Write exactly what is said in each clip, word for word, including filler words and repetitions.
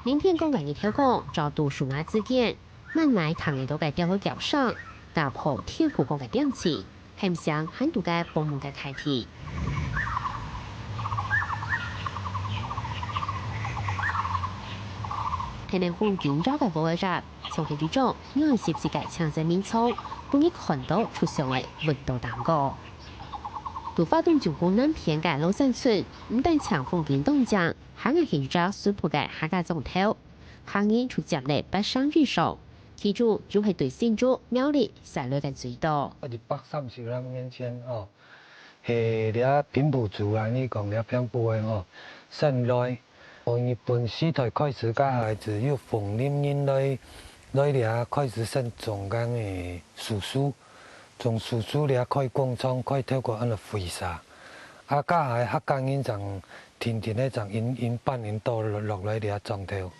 明天講个日頭光，照讀書亞之間，慢慢探入到个吊橋上，打破天空光个恬靜，很像還在該薄霧个大地。天然風景繞个屋仔，從係一種原始式个青色民宿，分你看到出上个溫度蛋糕。在花東縱谷南片个老山村，毋單淨風景當靚， 還係一隻淳樸个客家莊頭，客人就佔了八成以上，其中就係對新竹、苗栗徙來个最多。一百三十零年前哦，係這平埔族啊，你講這平埔个吼，先來，從日本時代開始，該下就有奉任人來，來這開始先種耕个樹樹。 種樹樹這開工廠，開透過恁樣飛沙。啊，該下客家人正定定个正引，引搬引到落，落來這莊頭。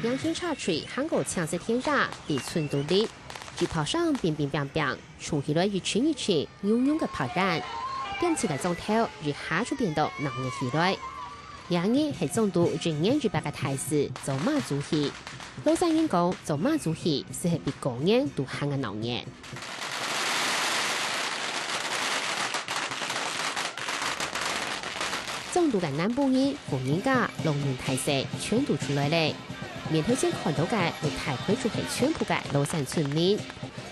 仰形斜墜行過青色田野，在村肚裡，一跑上乒乒乓乓，衝起來一陣一陣， 牛牛个拍煙，恬靜个莊頭一下就變到鬧熱起來。這日係莊肚一年一擺个大事，做媽祖戲。老山人講，做媽祖戲斯係比過年都還較鬧熱。莊肚个南部人、婦人家、老人大細，全都出來了。面頭前看到个，一大群就係全部个老山村民。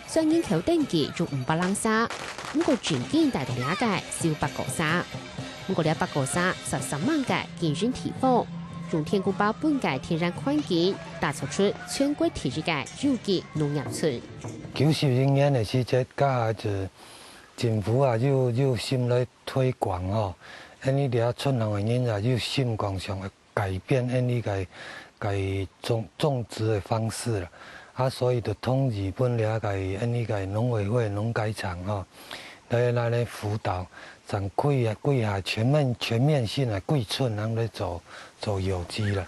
算人口登記就五百零儕，毋過真正戴到這个只有八个儕。毋過這八个儕煞煞猛个經營地方，用天公包分个天然環境，打造出全國第一个有機農業村。九十一年个時節，該下就政府啊，有，有心來推廣吼，恁呢這村項个人啊，有心講想 改變恁呢个，个種，種植个方式啦。啊，所以就統一分這个，恁呢个農委會、農改場吼，來，來，來輔導，正規啊，規下全面，全面性个規村人來做，做有機啦。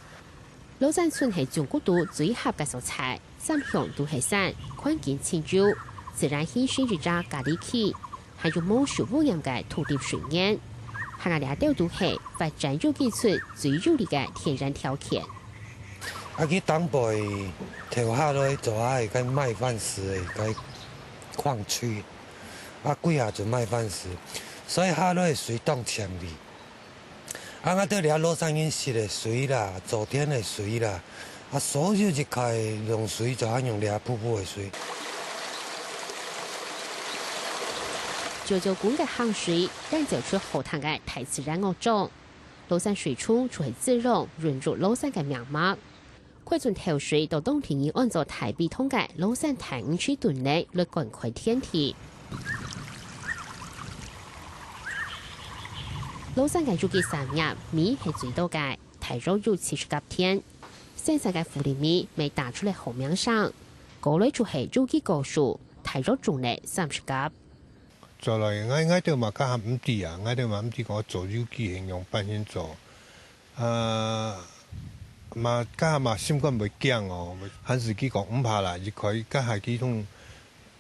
老山村係中國肚最合个所在，三項都係山，環境清幽，自然形成一隻隔離區。 還有無受污染个土地水源，還有這兜都係發展有機村最有利个天然條件。啊，佢當背頭下來做下个麥飯石个該礦區，啊，歸下就麥飯石，所以下來水當清利。 啊，𠊎兜這老山人食个水啦，做田个水啦，啊，所有一開用水就係用這瀑布个水。九九公个鹹水，染造出好聽个大自然樂章。老山水沖就係滋養、潤滑老山个命脈。 溪村頭水到當地人安做大陂塘个老山大魚池墩呢，來灌溉田地。老山个有機產業，米係最多个，大約有七十甲田。生產个福利米，乜打出了好名聲。過來就係有機果樹，大約種了三十甲。 做來，𠊎，𠊎兜嘛較毋知啊，𠊎兜嘛毋知講做有機係仰般形做。啊，嘛，該下嘛心肝會驚哦，還係佢講毋怕啦，一開該下佢通，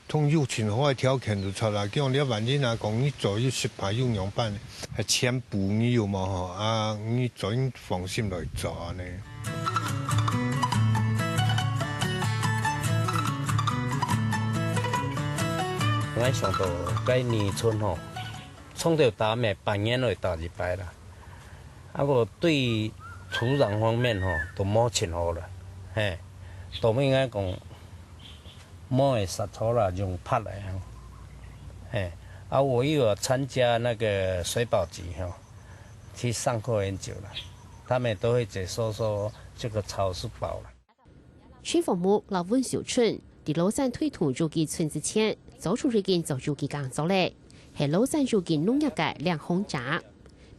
通有盡好个條件就出啦。佢講你萬一啊，講你做有失敗有仰般，係全部你有無吼？啊，你做你放心來做安呢。 𠊎想到該二春吼，從頭打咩半年會打一擺啦。啊，毋過對土壤方面吼，都無盡好啦，嘿，都應該講無會殺草啦，用拍來啊，嘿，啊，我又有參加那個水保局吼，去上課很久了，他們都會解說說這個草是寶了。 徐鳳木摎溫秀春在老山推動有機村之前，早就已經做有機耕作了，係老山有機農業个領航者。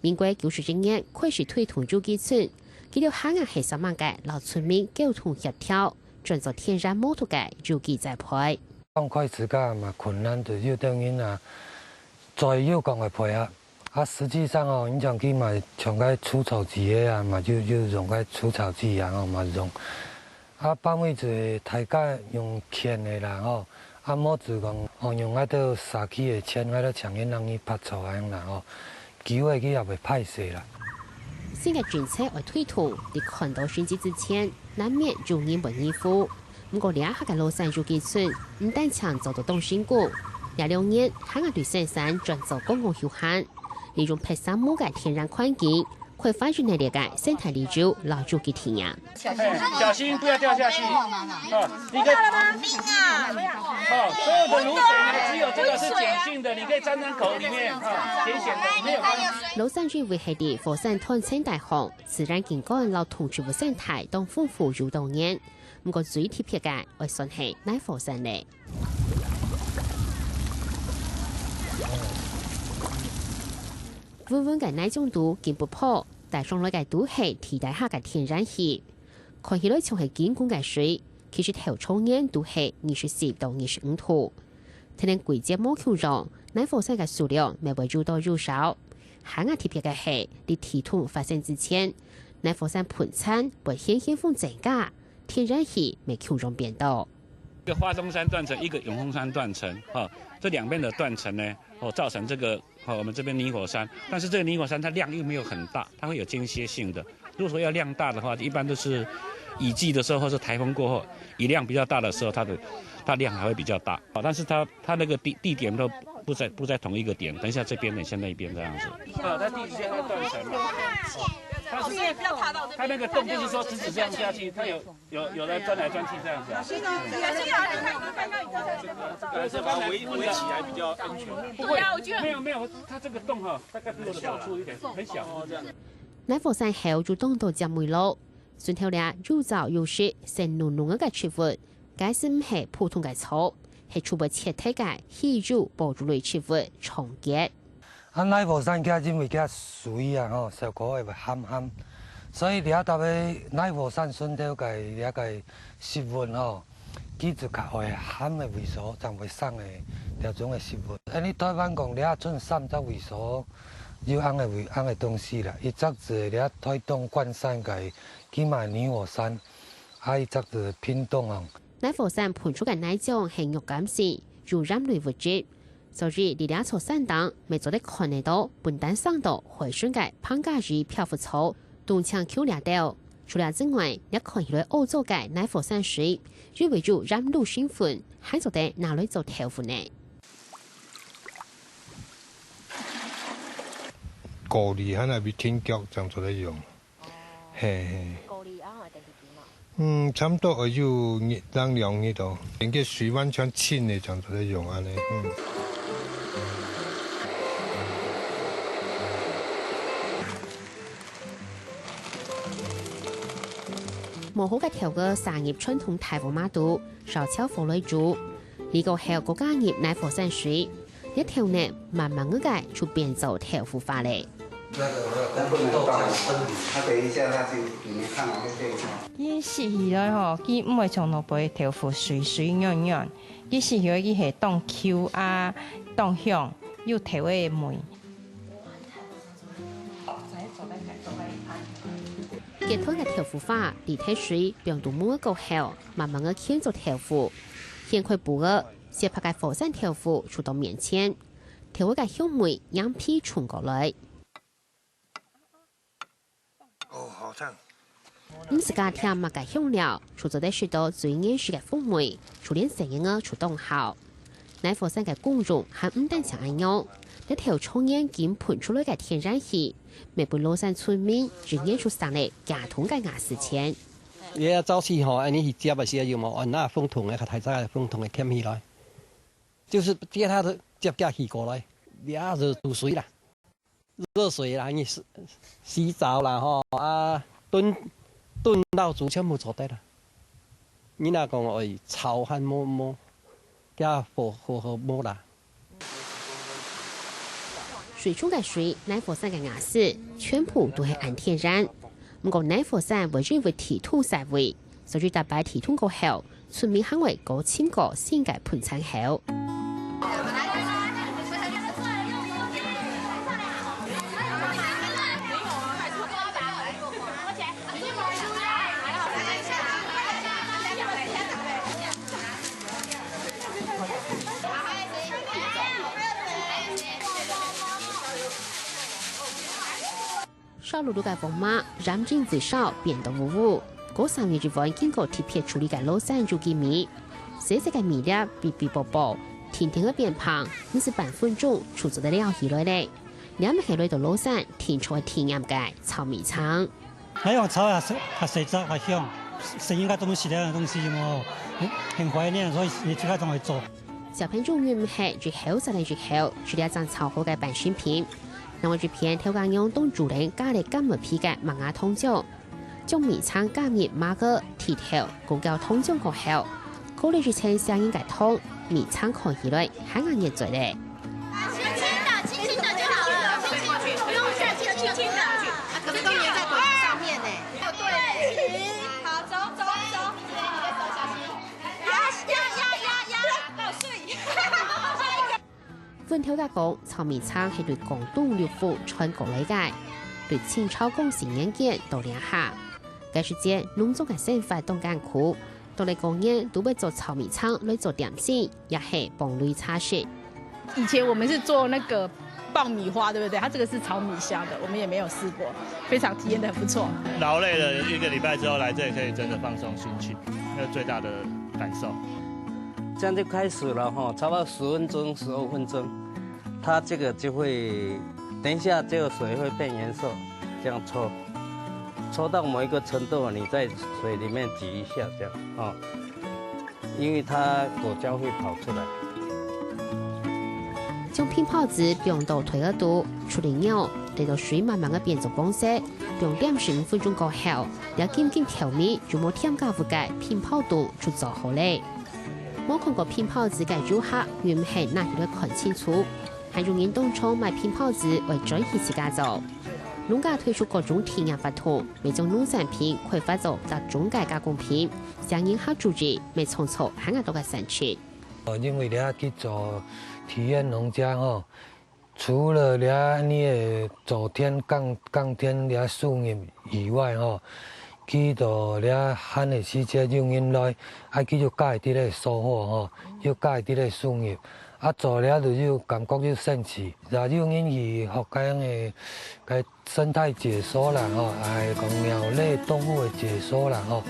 民國九十一年開始推動有機村，佢兜還係煞猛个摎村民溝通協調，轉做天然無毒个有機栽培。剛開始个嘛困難，就有兜人啊，嘴有講會配合， 啊，實際上哦，你像佢嘛，像該除草劑个啊，嘛就，就用該除草劑啊，哦，嘛用。啊，半尾就大家用牽个啦，吼。啊，無就講，哦，用該兜社區个牽，該兜請人人去拍草恁樣啦，吼。久个佢也會歹勢啦。新个政策愛推動，在看到成績之前，難免有人會疑惑。毋過這下个老山遊記村，毋單淨做到當成功，這兩年還對深山轉做觀光休閒，利用別儕無个天然環境，開發出來个生態旅遊摎遊記體驗。小心，不要掉下去。哦，你可以，哦，所有的泸水呢，只有這個是鹼性的，你可以沾沾口裡面，哦，鹹鹹的，沒有關係。老山遊記係在火山斷層帶項，自然景觀摎動植物生態當豐富又多元。毋過最特別个，愛算係泥火山咧。溫溫个泥漿肚緊噗泡，帶上來个都係地底下个天然氣。 看起來像係金光个水，其實透長年都係二十四到二十五度。天然季節無共樣，泥火山个數量乜會有多有少。還較特別个係，在地動發生之前，泥火山噴泉會顯現風增加，天然氣乜共樣變多。一個花東山斷層，一個永豐山斷層，哈，這兩邊的斷層呢，哦，造成這個 好，我們這邊泥火山，但是這個泥火山它量又沒有很大，它會有間歇性的。如果說要量大的話，一般都是雨季的時候或是颱風過後，雨量比較大的時候，它的，它量還會比較大。好，但是它，它那個地，地點都不在，不在同一個點，等一下這邊，等一下那邊這樣子。啊，它地下它斷層了。它是，它那個洞不是說直直這樣下去，它有 有，有人鑽來鑽去這樣子啊？是啊，是啊，是啊。呃，是把它圍，圍起來比較安全。不會，沒有，沒有，它這個洞哈，大概比我的手粗一點，很小。哦，這樣。泥火山後有當多隻尾路，順頭這又燥又濕、生淰淰个植物，該就毋係普通个草，係全部切忒个稀有哺乳類植物長結。 啊，泥火山佢因為佢水啊吼，燒過會鹹鹹，所以這搭个泥火山脣頭个這个植物吼，佢就較愛鹹个位所，正會生个這種个植物。恁呢台灣講這賰三隻位所有恁个位恁个東西啦，一隻就這台東關山个，佢嘛泥火山，啊一隻就屏東哦。泥火山噴出个泥漿係弱鹼性，有鹽類物質， 所以，在這座山頂，乜做得看得到，本旦生到海脣个彭佳怡漂浮草、冬青球這兜。除了之外，這看起來烏糟个泥火山水，因為有鹽鹵成分，還做得拿來做豆腐呢。高麗還係比天腳正做得用。 嘿，嘿。高麗啊，愛等幾久嘛？嗯，差毋多愛有一兩兩日哦，等佢水完全清了，正做得用恁呢。嗯。磨好个豆腐撒入傳統大鑊嫲肚，燒燒火來煮。瀝過後，過加入泥火山水，這豆泥慢慢个就變做豆腐花咧。 那個，那個，它等一下它就，你們看哦，會變化。佢食起來吼，佢毋會像老輩豆腐水水軟軟，佢食起來佢係當Q啊，當香，有豆个味。結團个豆腐花，在忒水放到無个過後，慢慢个牽做豆腐。掀開布仔，雪白个火山豆腐就到面前，豆仔个香味仰鼻衝過來。 哦，好燙。毋使加添麼个香料，就做得食到最原始个風味，就連細人仔就當好。泥火山个功用還毋單淨恁樣，這透長年緊噴出來个天然氣，乜分老山村民一年就省了幾多个瓦斯錢。這早時吼，恁呢去接个時候，有無？哦，拿風筒个，較大隻个風筒个添起來，就是接它的接下去過來，這就煮水啦。 熱水啦，你洗，洗澡啦吼，啊，燉，燉到煮全部做得啦。你若講愛炒還無，無，加火，火候無啦。水沖个水，泥火山个瓦斯，全部都係恁天然。毋過泥火山會因為地動徙位， 所以逐擺地動過後，村民還會過尋過新个噴泉口。滷滷个黃麻，染盡肥臊，變到烏烏。過三日一碗經過特別處理个老山豬雞米，細細个米粒，嗶嗶啵啵，甜甜个邊旁，毋使半分鐘就做得了起來咧。這乜係來到老山定著个體驗个炒米腸。那用炒啊，較細隻，較香，聲音較重一點的東西嘛，很，很懷念，所以你自家總會做。小朋友又毋係一口接等一口，就這正炒好个半成品。另外一片，頭家娘當主人加了柑仔皮个麥芽糖漿，將米腸加入麻薑、甜豆、胡椒糖漿過後，過了一層細人个糖，米腸看起來還恁熱嘴咧。輕輕的，輕輕的就好了，輕輕去，不用下去，輕輕的。啊，可是都黏在果子上面呢。哦，對，好，走，走，走。呀，呀，呀，呀，呀，老師。 分頭家講，炒米腸係對廣東陸豐傳過來个，對清朝光緒年間到這下。該時節，農莊个生活當艱苦，到了過年都會做炒米腸來做點心，也係傍餒茶食。以前我們是做那個爆米花，對不對？它這個是炒米香的，我們也沒有試過，非常體驗得很不錯。勞累了一個禮拜之後來這裡，可以真的放鬆心情，那是最大的感受。這樣就開始了哈，差不多十分鐘、十五分鐘，它這個就會，等一下這個水會變顏色，這樣搓，搓到某一個程度，你在水裡面擠一下，這樣哦，因為它果膠會跑出來。將浸泡子放到袋仔肚，處理了，等到水慢慢个變做黃色，放兩十五分鐘過後，這金金透明、又無添加物个浸泡凍就做好咧。 無看過浸泡子个遊客，又毋係拿起來看清楚，還有人當場買浸泡子愛轉去自家做。農家推出各種體驗活動，也將農產品開發做各種个加工品，吸引客注意，也創造還較多个產值。哦，因為你愛去做體驗農家吼， 除了這你个做田耕，耕田這收入以外吼，去到這閒个時節有人來，啊，去又加一滴个收穫吼，又加一滴个收入。啊，做了就有感覺有興趣，也有人去學該樣个，該生態解說啦吼，還有講鳥類動物个解說啦吼。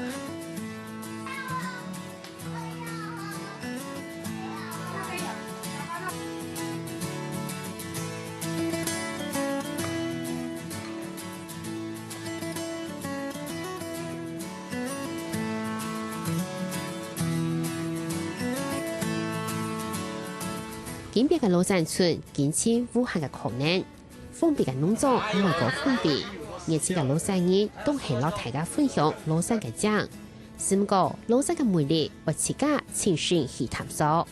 金邊个老山村，見證無限个可能。 封閉个農莊毋會過封閉，年輕个老山人當興摎大家分享老山个靚。只毋過，老山个魅力，愛自家親身去探索。